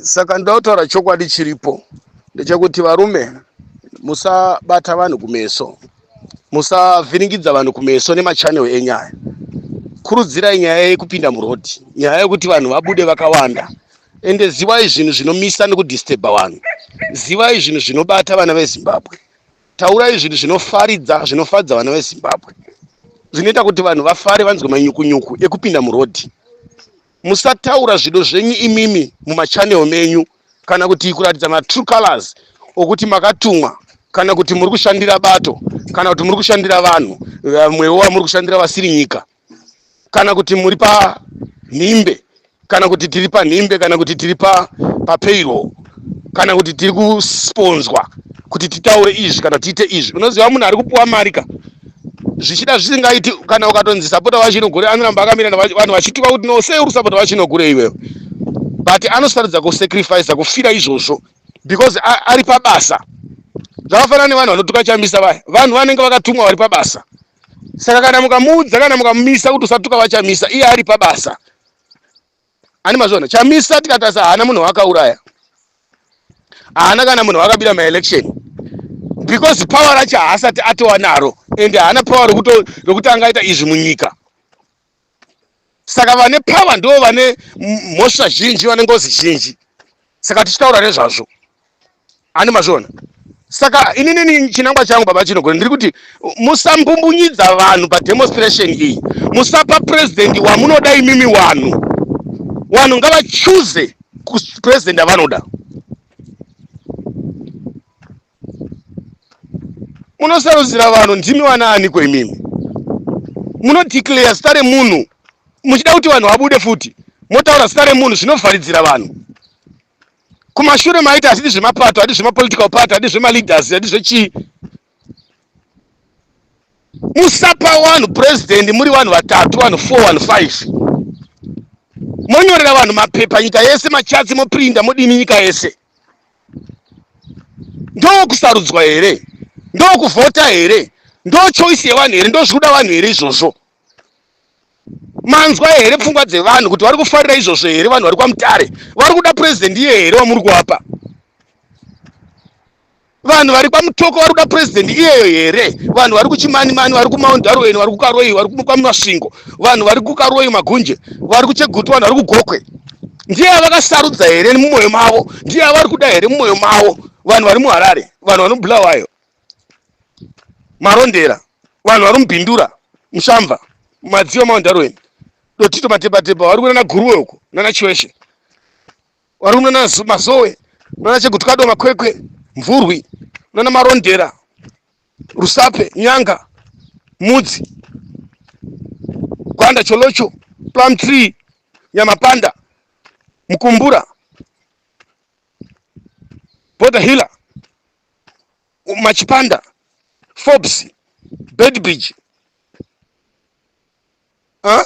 Saka ndoda kutaura chokwadi chiripo ndechekuti varume musabata vanhu kumeso, musavhiringidza vanhu kumeso nemachanel enyaya. Kurudzirai nyaya yekupinda murodhi, nyaya yekuti vanhu vabude vakawanda. Ende zivai zvinhu zvinomisa nekudisturba vanhu, zivai zvinhu zvinobata vana veZimbabwe, taurai zvinhu zvinofaridza zvinofadza vana veZimbabwe, zvinoita kuti vanhu vafare, vanzwe manyukunyuku ekupinda murodhi. Musataura zvido zvenyu imimi mumachanel menyu kana kuti kuratidza matrue colors okuti makatumwa kana kuti muri kushandira bato kana kuti muri kushandira vanhu vamwewo vamuri kushandira vasiri nyika kana kuti muri panhimbe kana kuti tiri panhimbe kana kuti tiri papayroll kana kuti tiri kusponzwa kuti titaure izvi kana tiite izvi. Unoziva munhu ari kupuwa mari ka, zvichida zvisingaiti. Kana ukatonzi sapota vaChinogure, anoramba akamira vanhu vachituka kuti no, sei uri sapota vaChinogure iwewe, but anosarudza kusacrifice kufira izvozvo because ari pabasa. Zvakafanana nevanhu vanotuka Chamisa vaya, vanhu vanenge vakatumwa vari pabasa. Saka kana mukamuudza kana mukamumisa kuti usatuka vaChamisa, iye ari pabasa. Ani mazviona, Chamisa tikatarisa haana munhu wakauraya, haana kana munhu wakabira maelection, because power racho haasati atova naro, ende haana power rokuti angaita izvi munyika. Saka vane power ndo vane mhosva zhinji, vane ngozi zhinji. Saka tichitaura nezvazvo, ani mazviona. Saka inini chinangwa changu, baba Chinogore, ndiri kuti musambumbunyidza vanhu pademonstration iyi. Musapa purezidendi wamunoda imimi vanhu. Vanhu ngavachuze purezidendi avanoda. Munosarudzira vanhu, ndimi vanaaniko imimi munodeclare zita remunhu muchida kuti vanhu vabude futi? Motaura zita remunhu zvinovharidzira vanhu kumashure. Maiti hatidi zvemapato, hatidi zvemapolitical party, hatidi zvemaleaders, hatidi zvechii. Musapa vanhu purezidendi muri vanhu vatatu, vanhu 4, vanhu 5. Monyorera vanhu mapepa nyika yese, machatsi moprinda, modini nyika yese. Ndokusarudzwa here? Ndokuvhota here? Ndo choice yevanhu here? Ndo zviri kuda vanhu here izvozvo? Manzwa here pfungwa dzevanhu kuti vari kufarira izvozvo here? Vanhu vari kwaMutare vari kuda purezidendi iye here wamuri kuvapa? Vanhu vari kwaMutoko vari kuda purezidendi iyeyo here? Vanhu vari kuChimanimani, vari kuMount Darwin, vari kuKaroi, vari kwaMasvingo, vanhu vari kuKaroi, Magunje, vari kuChegutu, vanhu vari kuGokwe, ndiye avakasarudza here mumwoyo mavo? Ndiye avari kuda here mumwoyo mavo? Vanhu vari muHarare, vanhu vari muBulawayo, Marondera, vanhu vari muBindura, Mushamva, Madziwa, Mount Darwin, Dotito, Matepatepa, vari kunana Guruwe uko, nana Chiweshe, vari kunana Mazowe, nana Chegutu, Kadoma, Kwekwe, Mvurwi, nana Marondera, Rusape, Nyanga, Mudzi, Gwanda, Cholocho, Plum Tree, Nyamapanda, Mukumbura, Border Hiller, Machipanda, Forbes, Bedbridge, huh?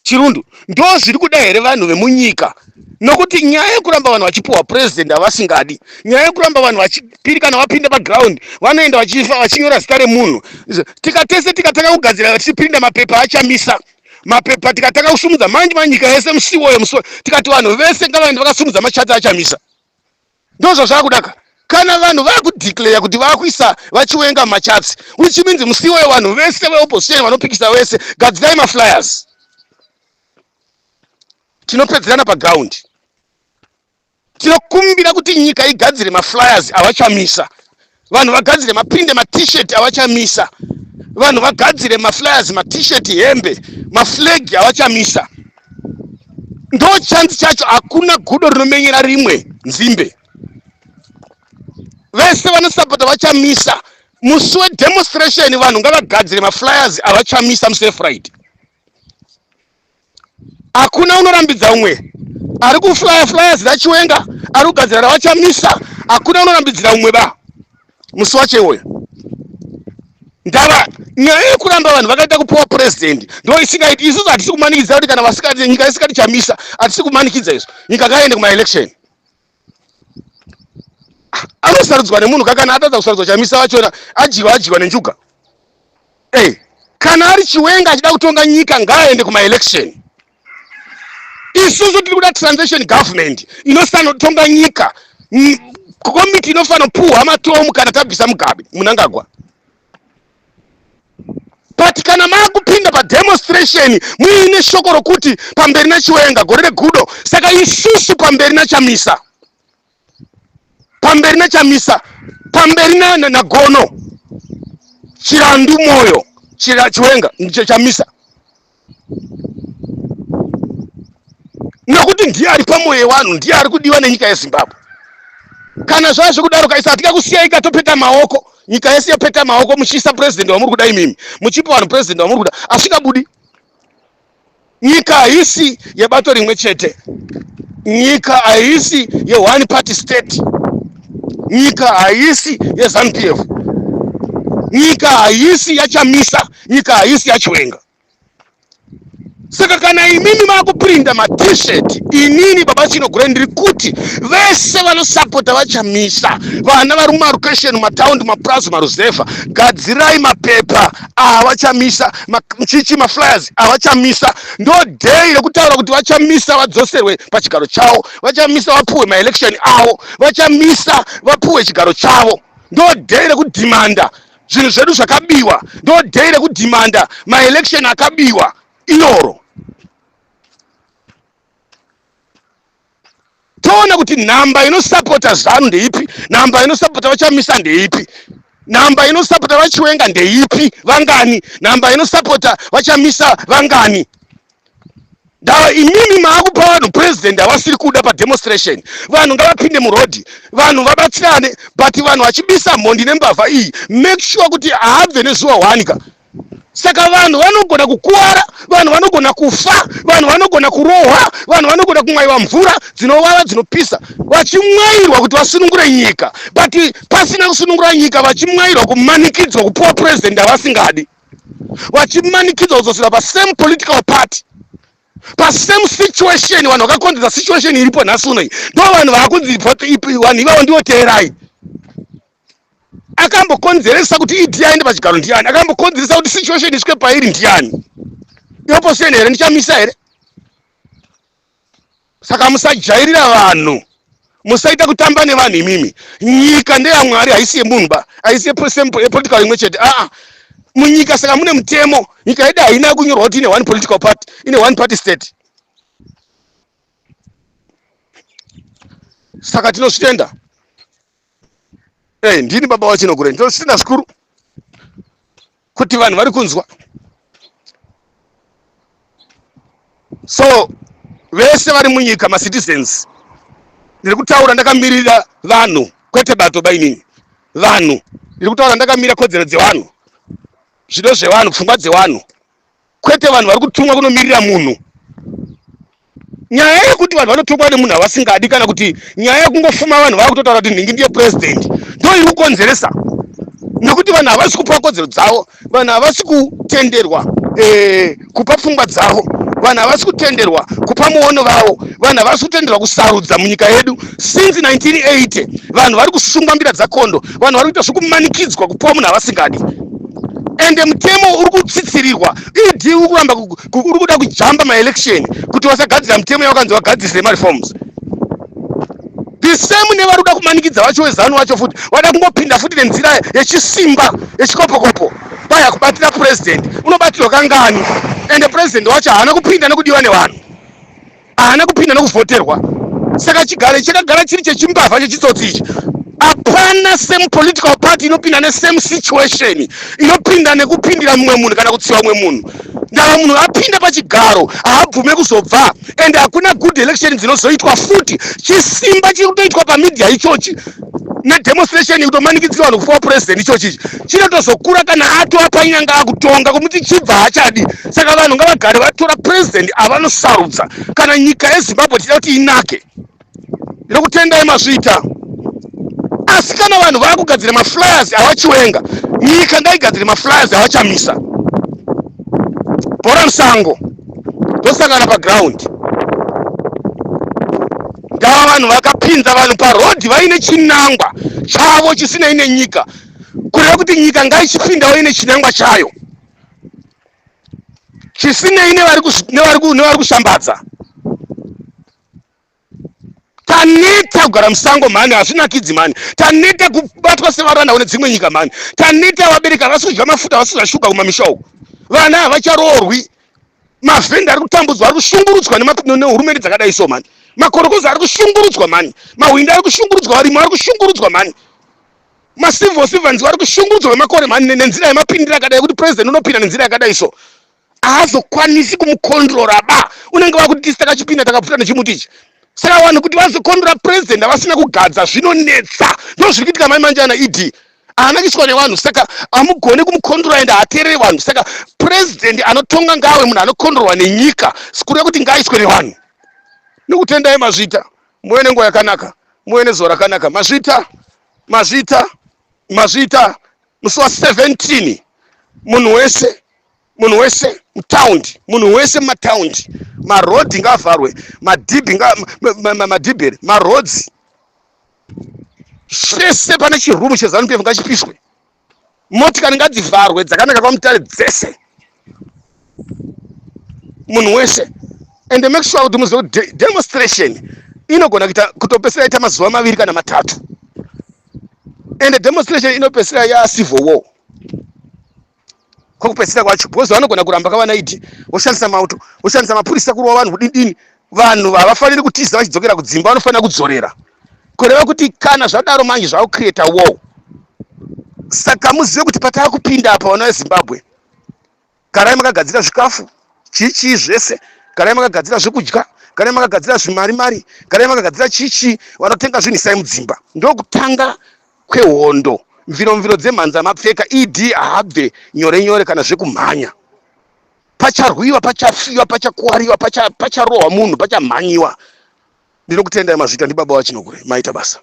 Chirundu. Ndo zviri kuda here vanhu vemunyika? Nokuti nyaya yekuramba vanhu vachipiwa purezidendi havasingadi, nyaya yekuramba vanhu vachipiri, kana vapinda paground vanoenda vachifa vachinyora zita remunhu. Tikatese tikatanga kugadzira tichipinda mapepa aChamisa, mapepa tikatanga kusumudza manje manyika yese musiwoyo musiwo, tikati vanhu vese ngavaende vakasumudza machati aChamisa, ndo zvazvakudaka. Kana vanhu vakudeclare kuti vakuisa vaChiwenga mumachats, which means musiwoyo vanhu vese veopposition vanopikisa vese, gadzirai maflyers, tinopedzerana paground. Tinokumbira kuti nyika igadzire maflyers avaChamisa, vanhu vagadzire maprinde matshirt avaChamisa, vanhu vagadzire maflyers, matshirt, hembe, maflag avaChamisa. Ndo chance chacho. Hakuna gudo rinomenyera rimwe nzimbe. Vese vanosapota vaChamisa, musi wedemonstration vanhu ngavagadzire maflyers avaChamisa musi weFriday. Hakuna unorambidza umwe ari kuflya flyers raChiwenga, ari kugadzira ravaChamisa. Hakuna unorambidzira umwe ba musi wacho iwoyo. Ndava nyaya yekuramba vanhu vakaita kupiwa purezidendi ndo isingaiti. Isusu hatisi kumanikidza kuti kana vasikati nyika isikati Chamisa, hatisi kumanikidza izvo. Nyika ngaende kumaelection, anosarudzwa nemunhu. Kakana atadza kusarudzwa Chamisa vachona, adyiwa, adyiwa nenjuga. Hey, kana ari Chiwenga achida kutonga nyika, ngaaende kumaelection. Isusu tiri kuda transition government inosanotonga nyika, komiti inofanira puhwa matomu kana tabvisa Mugabe Munangagwa. But kana makupinda pademonstration muine shoko rokuti pamberi naChiwenga gore regudo, saka isusu pamberi naChamisa, pamberi naChamisa, pamberi naGono Chirandu Moyo Chiwenga Chamisa, nokuti ndiye ari pamwoyo yevanhu, ndiye ari kudiwa nenyika yeZimbabwe. Kana zvava zvekudaro kaisa hatikakusiyai katopeta maoko, nyika yese yopeta maoko muchiisa president wamuri kuda imimi, muchipa vanhu president wamuri kuda asingabudi. Nyika haisi yebato rimwe chete, nyika haisi yeone party state, nyika haisi yeZanu PF, nyika haisi yaChamisa, nyika haisi yaChiwenga. Saka kana imimi makuprinda maT-shirt, inini Baba Chinogure ndiri kuti vese vanosapota vaChamisa, vana vari mumarokesheni, mumataundi, mapurazi, maruzevha, gadzirai mapepa avachamisa, chichi maflyers avachamisa. Ndo day rekutaura kuti vachamisa vadzoserwe pachigaro chavo, vachamisa vapuwe maelection avo, vachamisa vapuwe chigaro chavo. Ndo day rekudhimanda zvinhu zvedu zvakabiwa, ndo day rekudhimanda maelection akabiwa iroro. Toona kuti nhamba inosapota Zanu ndeipi, nhamba inosapota vaChamisa ndeipi, nhamba inosapota vaChiwenga ndeipi, vangani, nhamba inosapota vaChamisa vangani. Ndava imimi maakupa vanhu president havasiri kuda pademonstration. Vanhu ngavapinde murodhi, vanhu vabatsirane, but vanhu vachibisa mhondi nembavha iyi, make sure kuti haabve nezuva one ka. Saka vanhu vanogona kukuwara, vanhu vanogona kufa, vanhu vanogona kurohwa, vanhu vanogona kumwaiwa mvura dzinovava dzinopisa, vachimwairwa kuti vasunungure nyika, but pasina kusunungura nyika, vachimwairwa kumanikidzwa kupuwa president havasingadi, vachimanikidzwa kudzosera pasame political party, pasame situation. Vanhu vakakonzesa situation iripo nhasi unoi ndo vanhu vaakunzi vanhu ivavo ndivo teerai. Akambokonzeresa kuti ED aende pachigaro ndiani? Akambokonzeresa kuti situation isvike pairi ndiani? Iopposition here? Ndichamisa here? Saka musajairira vanhu, musaita kutamba nevanhu imimi. Nyika ndeyaMwari, haisi yemunhu ba, haisi yepolitical imwe chete. Aa, munyika saka mune mutemo. Nyika yedu haina kunyorwa kuti ine one political party, ine one party state. Saka tinozvitenda. Hey, ndini baba waChinogure, ndinozvitenda zvikuru kuti vanhu vari kunzwa. So vese vari munyika, macitizens, ndiri kutaura ndakamirira vanhu, kwete bato bainini. Vanhu, ndiri kutaura ndakamira kodzero dzevanhu, zvido zvevanhu, pfungwa dzevanhu, kwete vanhu vari kutumwa kunomirira munhu. Nyaya yekuti vanhu vanotukwa nemunhu avasingadi, kana kuti nyaya yekungofuma vanhu vava kutotaura kuti nhingi ndiye president, ndo iri kukonzeresa, nekuti vanhu havasi kupiwa kodzero dzavo, vanhu havasi kutenderwa kupa pfungwa dzavo, vanhu havasi kutenderwa kupa muono vavo, vanhu havasi kutenderwa kusarudza munyika yedu. Since 1980 vanhu vari kusungwa mbira dzakondo, vanhu vari kuita zvekumanikidzwa kupiwa munhu avasingadi, ende mutemo uri kutsitsirirwa. ED uri kuramba, uri kuda kujamba maelection kuti vasagadzira mutemo yawakanzi vagadzirise mareforms. The same nevari kuda kumanikidza vacho weZanu vacho futi, vada kungopinda futi nenzira yechisimba yechikopokopo paya kubatira president. Unobatirwa kangani? Ende president wacho haana kupinda nekudiwa nevanhu, haana kupinda nekuvhoterwa. Saka chigaro chakagara chiri chechimbavha, chechitsotsi ichi. Hapana same political party inopinda nesame situation, inopinda nekupindira mumwe munhu kana kutsiva mumwe munhu. Ndava munhu apinda pachigaro haabvume kuzobva, and hakuna good election dzinozoitwa futi. Chisimba chiri kutoitwa pamedia ichochi nedemonstration kutomanikidzira vanhu kupiwa president ichochi ichi chinotozokura kana atova panyanga akutonga, kumuti chibva haachadi. Saka vanhu ngavagare vatora president avanosarudza kana nyika yeZimbabwe tichida kuti inake. Ndinokutendai mazviita. Asi kana vanhu vaakugadzira maflyers avaChiwenga, nyika ngaigadzire maflyers avachamisa. Bhora musango, tosangana paground. Ndava vanhu vakapinza vanhu parodhi vaine chinangwa chavo chisinei nenyika, kureva kuti nyika ngaichipindawo ine chinangwa chayo chisinei nevari kushambadza. Taneta kugara musango mhani, hazvinakidzi mhani. Taneta kubatwa sevaranda kune dzimwe nyika mhani. Taneta vabereki havasi kudya mafuta, havasi kudya shuga kumamisha uku. Vana havacharoorwi. Mavhenda ari kutambudzwa, ari kushungurudzwa nehurumende dzakadai so mhani. Makorokoza ari kushungurudzwa mhani. Mahwindi ari kushungurudzwa, varimi vari kushungurudzwa mhani. Macivil servants vari kushungurudzwa kwemakore mhani nenzira yemapindiro akadai kuti president unopinda nenzira yakadai so. Haazokwanisi kumukontrora ba, unenge wakuti tisi takachipinda takabvuta nechimuti ichi. Saka vanhu kuti vazokontrora president havasina kugadza zvinonetsa. Ndo zviri kuitika mai manje ana ED haana kuiswa nevanhu, saka hamugone kumukontrora ende haateereri vanhu. Saka president anotonga ngawe munhu anokontrorwa nenyika, sikureva kuti ngaaiswe nevanhu. Nokutendai mazvita, muve nenguva yakanaka, muve nezuva rakanaka. Mazvita, mazvita, mazvita. Musi wa17 munhu wese, munhu wese mutaundi, munhu wese mumataundi, marodhi ngaavharwe, madhibhi, madhibheri, marodzi zvese. Pane chirumu cheZANU PF ngachipiswe, motikari ngadzivharwe dzakanaka kwaMutare dzese, munhu wese. And make sure kuti muzive kuti demonstration inogona kuita kutopedzisira yaita mazuva 2 kana 3, and demonstration inopedzisira yacivil war kwokupedzisira kwacho, because vanogona kuramba kavana ED voshandisa mauto, voshandisa mapurisa kurova vanhu, kudindini. Vanhu havafaniri kutiza vachidzokera kudzimba, vanofanira kudzorera. Kureva kuti kana zvadaro manje zvakucreata war. Saka muzive kuti patava kupinda apa, vana veZimbabwe, garai makagadzira zvikafu, chii chii zvese, garai makagadzira zvekudya, garai makagadzira zvimari mari, garai makagadzira chii chii. Vanotenga zvinhu isai mudzimba. Ndokutanga kwehondo. Mviro mviro dzemhanza mapfeka. ED haabve nyore nyore kana zvekumhanya. Pacharwiwa, pachafiwa, pachakuwariwa, pacharohwa munhu, pachamhanyiwa. Ndinokutendai, mazvita. Ndibaba waChinokure, maita basa.